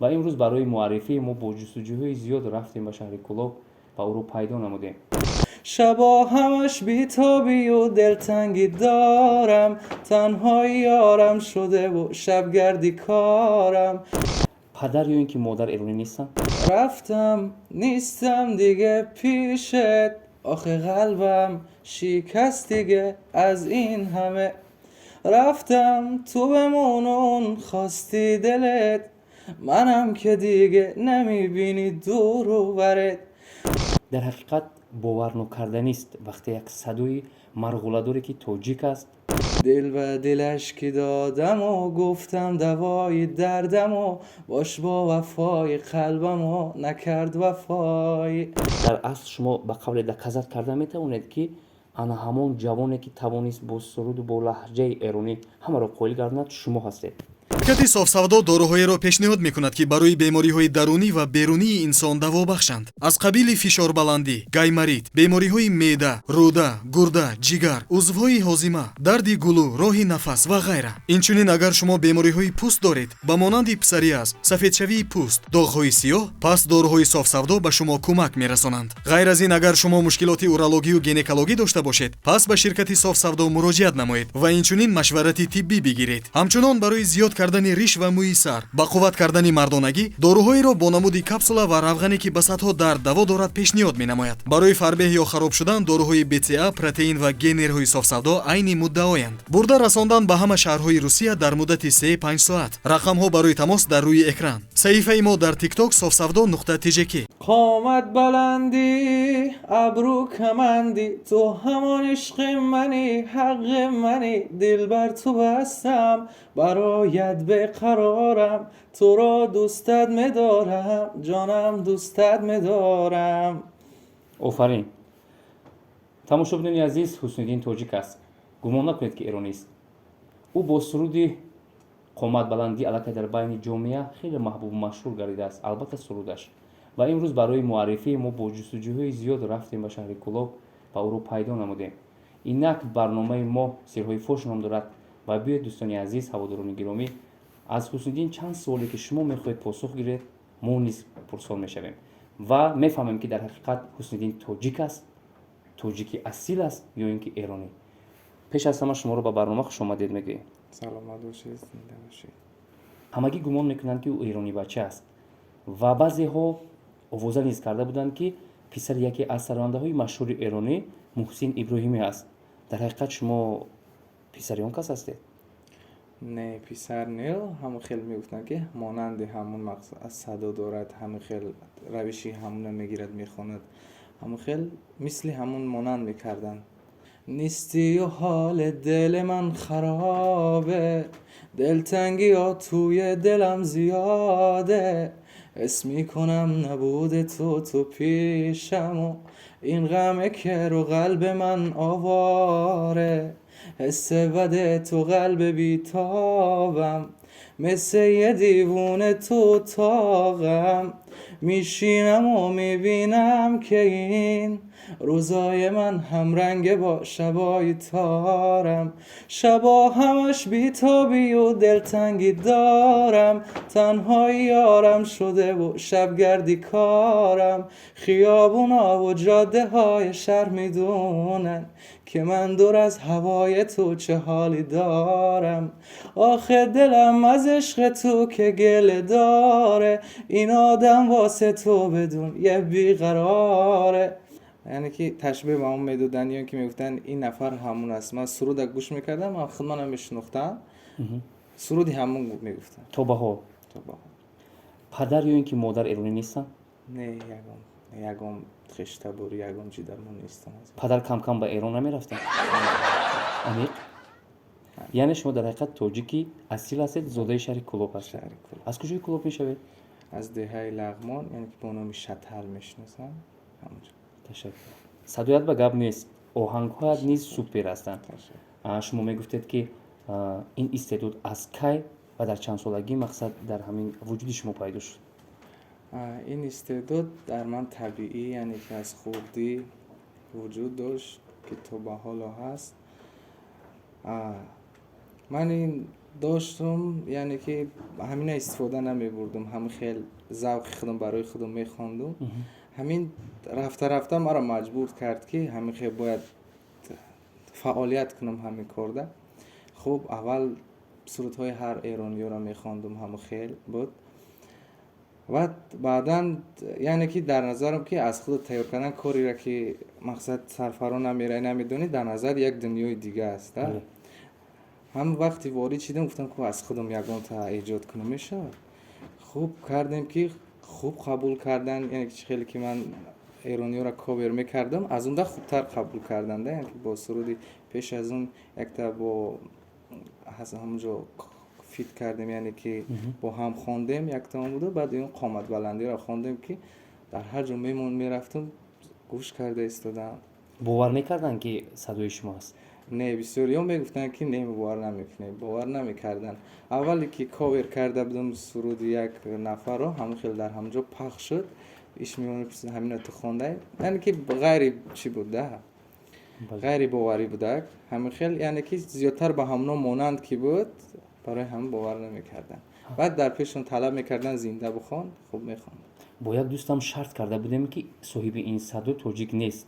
Ва имрӯз барои муаррифӣ мо бо ҷустуҷӯҳои зиёд рафтем ба шаҳри Кӯлоб ва ӯро пайдо намудем. Шабо ҳамаш битобию дилтангӣ дорам, танҳои ёрам шудеву шабгардӣ корам. Падар ё ин ки модар эронӣ нестанд? Рафтам, нистам диге пишет, охе қалбам шикаст диге аз ин ҳама. Рафтам, ту бимон, хости дилат, манам ки диге намебинӣ дуру барат. Дар ҳақиқат боварнокарданист, вақте як садои марғуладоре, ки тоҷик аст. Дил ба дилаш ки додаму гуфтам давои дардаму бош бо вафои, қалбаму накард вафои. Дар асл шумо ба қавле доказать карда метавонед, ки ана ҳамон ҷавоне, ки тавонист бо суруду бо лаҳҷаи эронӣ ҳамаро қоил гардонад, шумо ҳастед. Ширкати Софсавдо доруҳоеро пешниҳод мекунад, ки барои бемориҳои дарунӣ ва берунии инсон даво бахшанд, аз қабили фишорбаландӣ, гайморит, бемориҳои меъда, рӯда, гурда, ҷигар, узвҳои ҳозима, дарди гулӯ, роҳи нафас ва ғайра. Инчунин, агар шумо бемориҳои пӯст доред, ба монанди псориаз, сафедшавии пӯст, доғҳои сиёҳ, пас доруҳои Софсавдо ба шумо кӯмак мерасонанд. Ғайр аз ин, агар шумо мушкилоти урологию гинекологӣ дошта бошед, пас ба ширкати Софсавдо муроҷиат намоед ва инчунин машварати тиббӣ бигиред. Ҳамчунон, барои зиёд кардани риш ва мӯи сар, ба қувват кардани мардонагӣ доруҳоеро бо намуди капсула ва равғане, ки ба садҳо дард даво дорад, пешниҳод менамояд. Барои фарбеҳ ё хароб шудан доруҳои БЦА, протеин ва генерҳои Софсавдо айни муддаоянд. Бурда расондан ба ҳама шаҳрҳои Русия дар муддати 3-5 соат. Рақамҳо барои тамос дар рӯи экран. Саҳифаи мо дар Тикток: софсавдо.тжк. Қомат баландӣ, абрӯ камандӣ, ту ҳамон ишқи манӣ, ҳаққи манӣ. Дил бар ту бастам, бароят беқарорам, туро дӯстат медорам, ҷонам, дӯстат медорам. Офарин! Тамошобинони азиз, Ҳусниддин тоҷик аст, гумон накунед, ки эронист. Ӯ бо суруди «Қомат баландӣ» аллакай дар байни ҷомеа хеле маҳбубу машҳур гардидааст, албатта сурудаш. Ва имрӯз барои муаррифӣ мо бо ҷустуҷӯҳои зиёд рафтем ба шаҳри Кӯлоб ва ӯро пайдо намудем. Инак барномаи мо «Сирҳои фош» ном дорад. Ва биёед, дӯстони азиз, ҳаводорони гиромӣ, аз Ҳусниддин чанд суоле, ки шумо мехоҳед посух гиред, мо низ пурсон мешавем ва мефаҳмем, ки дар ҳақиқат Ҳусниддин тоҷик аст, тоҷики асил аст ё ин ки эронӣ. Пеш аз ҳама шуморо ба барнома хушомадед мегӯем. Саломат бошед, зинда бошед. Ҳамагӣ гумон мекунанд, ки ӯ эронибача аст, ва баъзеҳо овоза низ карда буданд, ки писари яке аз сарояндаҳои машҳури эронӣ Муҳсин Иброҳимӣ аст. Дар ҳақиқат шумо писари он кас ҳастед? Не, писар не. Ҳамон хел мегуфтанд, ки монанди ҳамун аз садо дорад, ҳамин хел равиши ҳамуна мегирад, мехонад, ҳамон хел мисли ҳамун монанд мекарданд. Нистию ҳоли дили ман харобе, дилтангиё тӯи дилам зиёде, ҳис мекунам набуди ту ту пешаму ин ғаме ки ру қалби ман аворе, ҳисси баде ту қалби битобам, мисли е девона ту отоқам мешинаму мебинам, ки ин рӯзои ман ҳамранге бо шабои торам. Шабо ҳамаш битобию дилтангӣ дорам, танҳои ёрам шудеву шабгардӣ корам, хиёбунаву ҷоддаҳои шаҳр медонанд, ки ман дур аз ҳавои ту чӣ ҳоле дорам. Охе дилам аз ишқи ту ки гиле дора, ин одам восе ту бидун е беқароре. Яъне ки ташбеҳ ба он медоданд ё ки мегуфтанд, ин нафар ҳамун аст. Ман суруда гӯш мекардам, ман худ мана мешинохтам, суруди ҳамун мегуфтам. То ба ҳол? То ба ҳол. Падар ё ин ки модар эронӣ нестанд? Не, ягон хештабор, ягон чӣ дар мо нестам. Падар кам-кам ба Эрон намерафтанд? Амиқ, яъне шумо дар ҳақиқат тоҷики асил ҳастед, зодаи шаҳри Кӯлоб ҳастед? Шаҳри Кӯлоб. Аз куҷои Кӯлоб мешавед? Аз деҳаи Лағмон, яъне ки бо номи Шатал мешиносам, ҳамонҷо. Ташаккур. Садоят ба гап нест, оҳангҳоят низ супер ҳастанд. Шумо мегуфтед, ки ин истеъдод аз кай ва дар чанд солагӣ, мақсад, дар ҳамин вуҷуди шумо пайдо шуд? Ин истеъдод дар ман табиӣ, яъне ки аз хурдӣ вуҷуд дошт, ки то ба ҳоло ҳаст. Ман ин Доштум, яъне ки ҳамина истифода намебурдум, ҳамин хел завқи худам барои худам мехондум. Ҳамин рафта рафта маро маҷбур кард, ки ҳамин хел бояд фаъолият кунам ҳамин корда. Хуб, аввал сурудҳои ҳар эрониёро мехондум, ҳамин хел буд. Ва баъдан, яъне ки дар назарам, ки аз худат тайёр кардан кореро, ки мақсад сарфаро намерай, намедонӣ, дар назар як дунёи дига аст. Ҳам вақте ворид шидам, гуфтам, ку аз худам ягонта эҷод кунам, мешавад. Хуб кардем, ки хуб қабул кардан, яъне ки чӣ хеле ки ман эрониёро ковер мекардам, аз он да хубтар қабул карданда. Яъне ки бо суруди пеш аз он якта бо ҳамонҷо feat кардем, яъне ки бо ҳам хондем, яктаон буда. Баъд ин «Қоматбаландиро» хондем, ки дар ҳар ҷо мемон мерафтам, гӯш карда истодам. Бовар мекарданд, ки садои шумо аст? Не, бисёриҳо мегуфтанд, ки не, бовар намекунем, бовар намекарданд. Аввале ки ковер карда будам суруди як нафарро, ҳамон хел дар ҳамон ҷо пахш шуд, иш мепурсид: «Ҳамина ту хондай?» Яъне ки ғайри чӣ буд да, ғайри боварӣ будак ҳамин хел, яъне ки зиёдтар ба ҳамоно монанд ки буд, барои ҳамин бовар намекарданд. Баъд дар пешон талаб мекарданд: «Зинда бихон». Хуб, мехонд. Бо як дӯстам шарт карда будем, ки соҳиби ин садо тоҷик нест,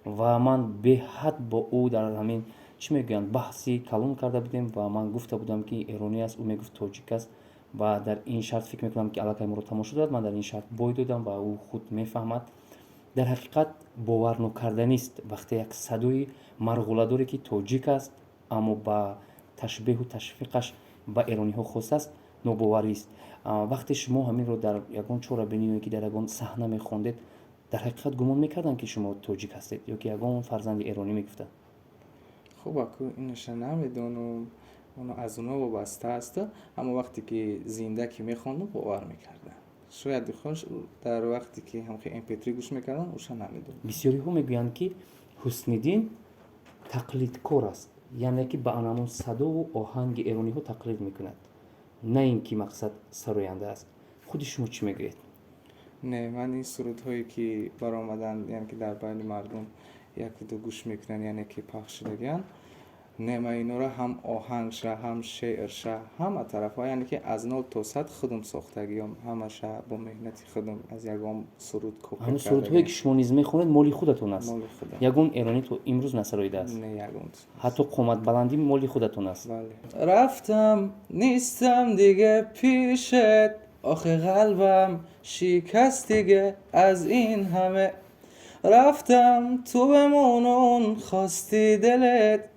ва ман беҳад бо ӯ дар ҳамин, чӣ мегӯянд, баҳси калон карда будем ва ман гуфта будам, ки эронӣ аст, ӯ мегуфт, тоҷик аст. Ва дар ин шарт фикр мекунам, ки аллакай моро тамошо дорад. Ман дар ин шарт бой додам ва ӯ худ мефаҳмад. Дар ҳақиқат боварнокарданист, вақте як садои марғуладоре, ки тоҷик аст, аммо ба ташбеҳу ташвиқаш ба эрониҳо хос аст, нобоварист. Вақте шумо ҳаминро дар ягон чорабинӣ ё ки дар ягон саҳна мехондед, дар ҳақиқат гумон мекарданд, ки шумо тоҷик ҳастед ё ки ягон фарзанди эронӣ мегуфтанд? Хуб, аку, инаша намедонам, аз оно вобаста аст. Аммо вақте ки зинда ки мехондам, бовар мекардам. Шояд дар вақте ки MP3 гӯш мекардам, уша намедонам. Бисёриҳо мегӯянд, ки Ҳусниддин тақлидкор аст, яъне ки ба анамон садову оҳанги эрониҳо тақлид мекунад, на ин ки мақсад сароянда аст. Худи шумо чӣ мегӯед? Не, ман ин сурудҳое ки баромаданд, яъне ки дар байни мардум яку ду гӯш мекунанд, яъне ки пахш шудагианд, не, ман инора ҳам оҳангша, ҳам шеърша, ҳама тарафҳо, яъне ки аз нол то сад худам сохтагиём, ҳамаша бо меҳнати худам, аз ягон суруд копия. Ҳамун сурудҳое, ки шумо низ мехонед, моли худатон аст? Моли худам. Ягон эронӣ то имрӯз насароидааст? Не, ягон. Ҳатто «Қоматбаландӣ» моли худатон аст? Бале. Рафтам, нистам диге пишет, охи қалбам шикаст диге аз ин ҳаме. Рафтам, ту бемонун хости дилет,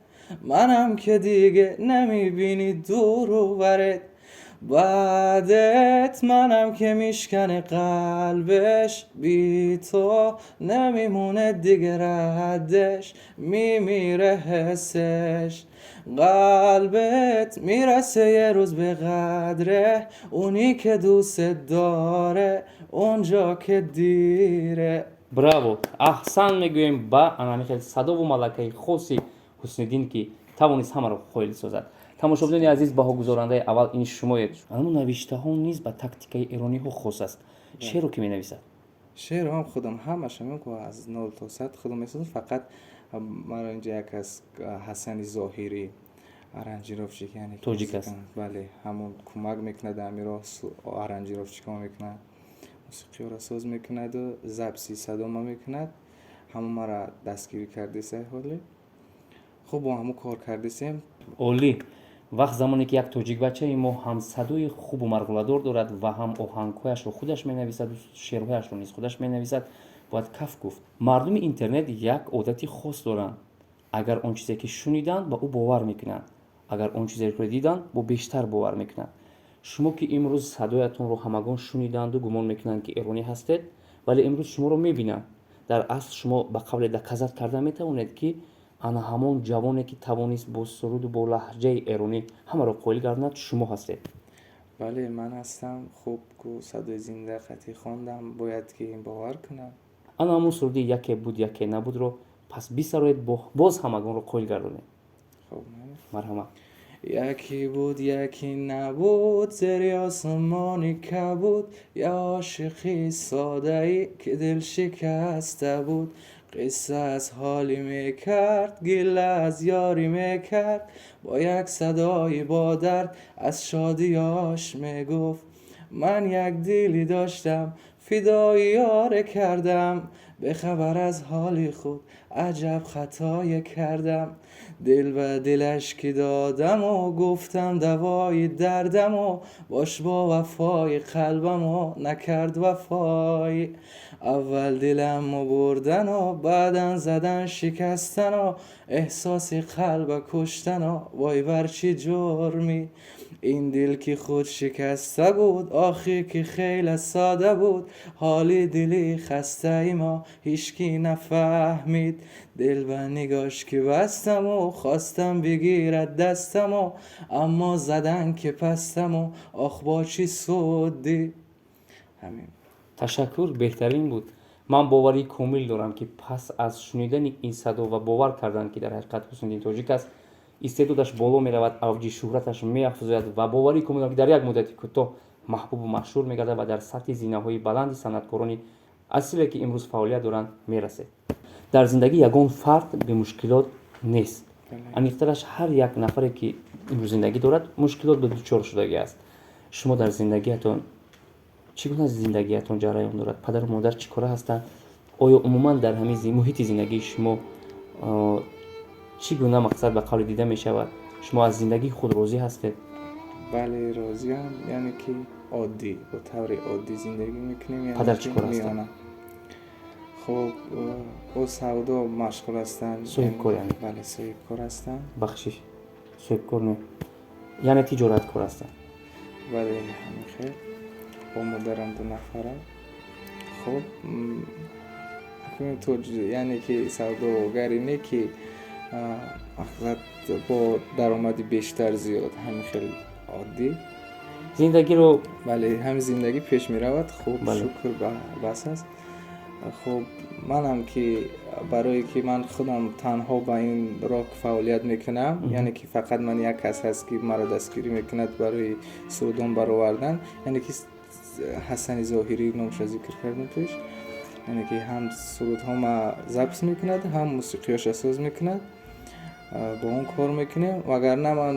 манам ки диге намебини дуру барет. Баъдет манам ки мишкане қалбеш, би то намемоне диге раддеш, мемире ҳиссеш. Қалбет мираса یه روز به قدره اونی که دوست داره، اونجا که دیره. Браво! Аҳсан мегӯем ба анами хел садову малакаи хоси Ҳусниддин, ки тавонист ҳамаро қоил созад. Тамошобинони азиз, баҳогузорандаи аввал ин шумоед. Ану навиштаҳо низ ба тактикаи эрониҳо хос аст. Шеърро ки менависад? Шеърро ҳам худам, ҳамаша мегӯ, аз нол то сад худам месозам. Фақат маро инҷа як аз Ҳасани Зоҳирӣ, аранжировщик, яъне Тоҷик аст. Бале, ҳамон кӯмак мекунад, амиро аранжировщикҳо мекунад, мусиқиҳоро соз мекунаду записи садома мекунад. Ҳамон мара дастгирӣ кардеса. Ҳоле хуб бо ҳамон кор кардесем. Олӣ! Вақт замоне ки як тоҷикбачаи мо ҳам садои хубу марғуладор дорад ва ҳам оҳангҳояшро худаш менависаду шеърҳояшро низ худаш менависад, бояд каф гуфт. Мардуми интернет як одати хос доранд: агар он чизе ки шуниданд, ба ӯ бовар мекунанд, агар он чизеро диданд, бо бештар бовар мекунанд. Шумо ки имрӯз садоятонро ҳамагон шуниданду гумон мекунанд, ки эронӣ ҳастед, вале имрӯз шуморо мебинанд. Дар асл шумо ба қавле доказать карда метавонед, ки ана ҳамон ҷавоне, ки тавонист бо суруду бо лаҳҷаи эронӣ ҳамаро қоил гардонад, шумо ҳастед. Бале, ман ҳастам. Хуб, ку садои зинда қатъӣ хондам, бояд ки бовар кунам. Ана ҳамон суруди «Яке буд, яке набудро» пас бисароед, боз ҳамагонро қоил гардонед. Хуб. Марҳамат. Яке буд, яке набуд, зери осмони кабуд, я ошиқи содаи ки дил шикаста буд. Қисса аз ҳоле мекард, гила аз ёре мекард, бо як садои бо дард аз шодиёш мегуфт: ман як диле доштам, фидои ёре кардам, бехабар аз ҳоли худ аҷаб хатое кардам. Дил ба дилаш ки додаму гуфтам давои дардаму бош бо вафои қалбаму накард вафоӣ. Аввал диламу бурдану баъдан задан шикастану эҳсоси қалба куштану вой бар чӣ ҷурмӣ. Ин дил ки худ шикаста буд, охир ки хеле сода буд, ҳоли дили хастаи мо ҳичкӣ нафаҳмид. Дил ба нигоҳаш ки бастаму хостам бигирад дастаму, аммо задан ки пастаму ох, бо чӣ суд дид. Ҳамин. Ташаккур, беҳтарин буд. Ман боварии комил дорам, ки пас аз шунидани ин садо ва бовар кардан, ки дар ҳақиқат Ҳусниддин тоҷик аст, истеъдодаш боло меравад, авҷи шӯҳраташ меафзояд ва боварии комил дорам, ки дар як муддати кӯтоҳ маҳбубу машҳур мегардад ва дар сатҳи зинаҳои баланди санъаткорони асиле, ки имрӯз фаъолият доранд, мерасед. Дар зиндагӣ ягон фард бемушкилот нест. Аниқтараш, ҳар як нафаре, ки имрӯз зиндагӣ дорад, мушкилот ба дучор шудагӣ аст. Шумо дар зиндагиатон чӣ гуна зиндагиатон ҷараён дорад? Падару модар чӣ кора ҳастанд? Оё умуман дар ҳамин муҳити зиндагии шумо чӣ гуна, мақсад, ба қавле дида мешавад? Шумо аз зиндагии худ розӣ ҳастед? Бале, розиам, яъне ки оддӣ, бо таври оддӣ зиндагӣ мекунем. Падар чӣ кор ҳастанд? Миёна. Хуб, бо савдо машғул ҳастанд. Соҳибкор яъне? Бале, соҳибкор ҳастанд. Бахшиш, соҳибкор не, яъне тиҷораткор ҳастанд. Бале, ҳамин хел. Бо модарам ду нафара. Хуб, яъне ки савдогаре не, ки мақсад бо даромади бештар зиёд, ҳамин хел оддӣ. Зиндагиро. Бале, ҳамин зиндагӣ пеш меравад хуб. Шукр, бас аст. Хуб, манам ки барое ки ман худам танҳо ба ин роҳ фаъолият мекунам, яъне ки фақат ман як кас ҳаст, ки маро дастгирӣ мекунад барои сурудон баровардан, яъне ки Ҳасани Зоҳирӣ, номша зикр кардем пеш, яъне ки ҳам сурудҳо ма запись мекунад, ҳам мусиқиёша соз мекунад, бо он кор мекунем. Вагарна ман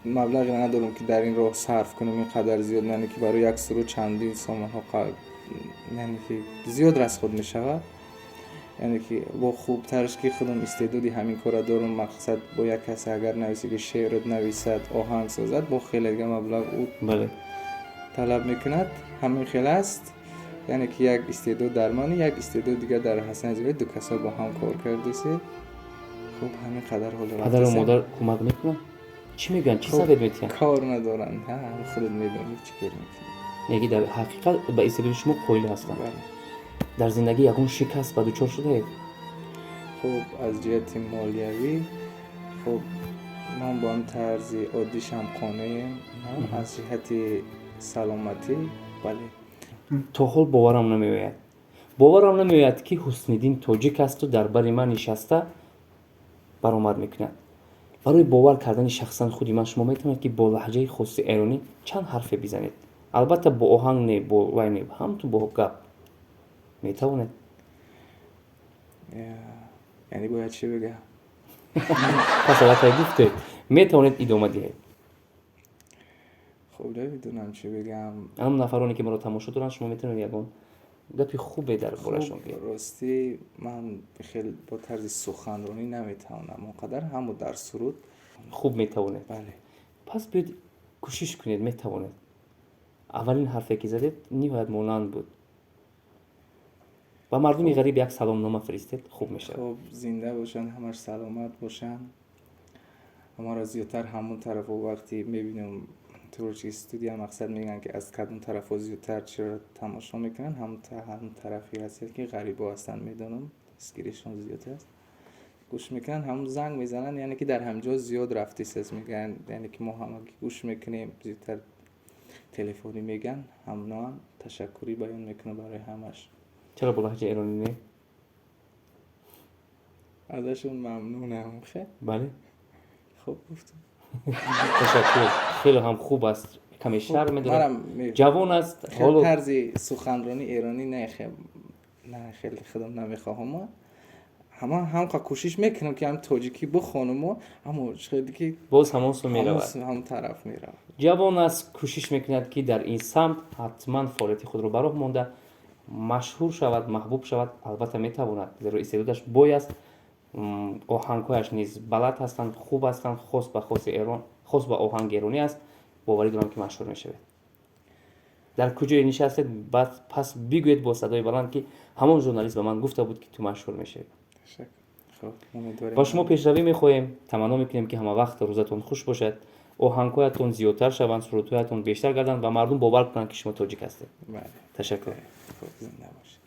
маблағе надорам, ки дар ин роҳ сарф кунам ин қадар зиёд, яъне ки барои як суруд чандин сомонҳо, яъне ки зиёд расход мешавад. Яъне ки бо хубтараш ки худам истеъдоди ҳамин корро дорам. Мақсад, бо як касе агар нависе, ки шеърот нависад, оҳанг созад, бо хеле дига маблағ ӯ талаб мекунад. Ҳамин хел аст, яъне ки як истеъдод дар ман, як истеъдод дигар дар Ҳасани Зоҳирӣ, ду касо бо ҳам кор кардесе. Хуб, ҳамин қадар ҳоло. Падару модар кӯмак мекунанд? Чӣ мегӯянд, чӣ совет метиҳанд? Кор надоранд, худат медонӣ, чӣ кор мекунӣ. Яке дар ҳақиқат ба истеъдоди шумо қоил ҳастанд. Дар зиндагӣ ягон шикаст ба дучор шудаед? Хуб, аз ҷиҳати молиявӣ, хуб, ман бо он тарзи оддишам қонеем. Аз ҷиҳати саломатӣ, бале. То ҳол боварам намеояд, боварам намеояд, ки Ҳусниддин тоҷик асту дар бари ман нишаста баромад мекунад. Барои бовар кардани шахсан худи ман шумо метавонед, ки бо лаҳҷаи хоси эронӣ чанд ҳарфе бизанед. Албатта, бо оҳанг не, бо вай не, ҳамту бо гап метавонед. Яъне бояд чӣ бигӯям? Пас аллакай гуфтед, метавонед идома диҳед. Хуб, намедонам чӣ бигӯям. Ҳам нафароне, ки маро тамошо доранд, шумо метавонед ягон гапи хубе дар борашон гӯед. Ростӣ, ман хел бо тарзи суханронӣ наметавонам он қадар, ҳамо дар суруд. Хуб метавонед. Бале. Пас биёед, кӯшиш кунед, метавонед. Аввалин ҳарфе, ки задед, ниҳоят монанд буд. Ба мардуми ғариб як саломнома фиристед, хуб мешавад. Хуб, зинда бошанд, ҳамаш саломат бошанд. Маро зиёдтар ҳамон тарафо вақте мебинам, творческий студия, мақсад, мегӯянд, ки аз кадом тарафҳо зиёдтар чиро тамошо мекунанд, ҳамон тарафе ҳастед, ки ғарибо ҳастанд, медонам, дастгиришон зиёд аст, гӯш мекунанд, ҳамон занг мезананд, яъне ки дар ҳамҷо зиёд рафтисаст, мегӯянд, яъне ки мо ҳамагӣ гӯш мекунем, зиёдтар телефонӣ мегӯянд, ҳамноам ташаккурӣ баён мекунам барои ҳамаш. Чаро бо лаҳҷаи эронӣ не? Азашон мамнунам хе. Бале. Хуб гуфтам. Ташаккур, хеле ҳам хуб аст, каме шарм медорад, ҷавон аст. Ҳоло тарзи суханронӣ эронӣ не, хе. На, хеле худам намехоҳам. Ҳама ҳамқа кӯшиш мекунам, ки ҳам тоҷикӣ бихонаму, аммо хеле ки Боз ҳамон су меравад. Ҳамон тараф меравад. Ҷавон аст, кӯшиш мекунад, ки дар ин самт ҳатман фаъолияти худро ба роҳ монда, машҳур шавад, маҳбуб шавад. Албатта, метавонад, зеро истеъдодаш бой аст, оҳангҳояш низ баланд ҳастанд, хуб ҳастанд, хос ба хоси Эрон, хос ба оҳанги эронӣ аст. Боварӣ дорам, ки машҳур мешавед. Дар куҷое нишастед, баъд пас бигӯед бо садои баланд, ки ҳамон журналист ба ман гуфта буд, ки ту машҳур мешавӣ. Ташаккур. Хуб, умедворем. Ба шумо пешравӣ мехоҳем, таманно мекунем, ки ҳама вақт рӯзатон хуш бошад, оҳангҳоятон зиёдтар шаванд, сурудҳоятон бештар гарданд ва мардум бовар кунанд, ки шумо тоҷик ҳастед. Бале. Ташаккур. Хуб, зинда бошед.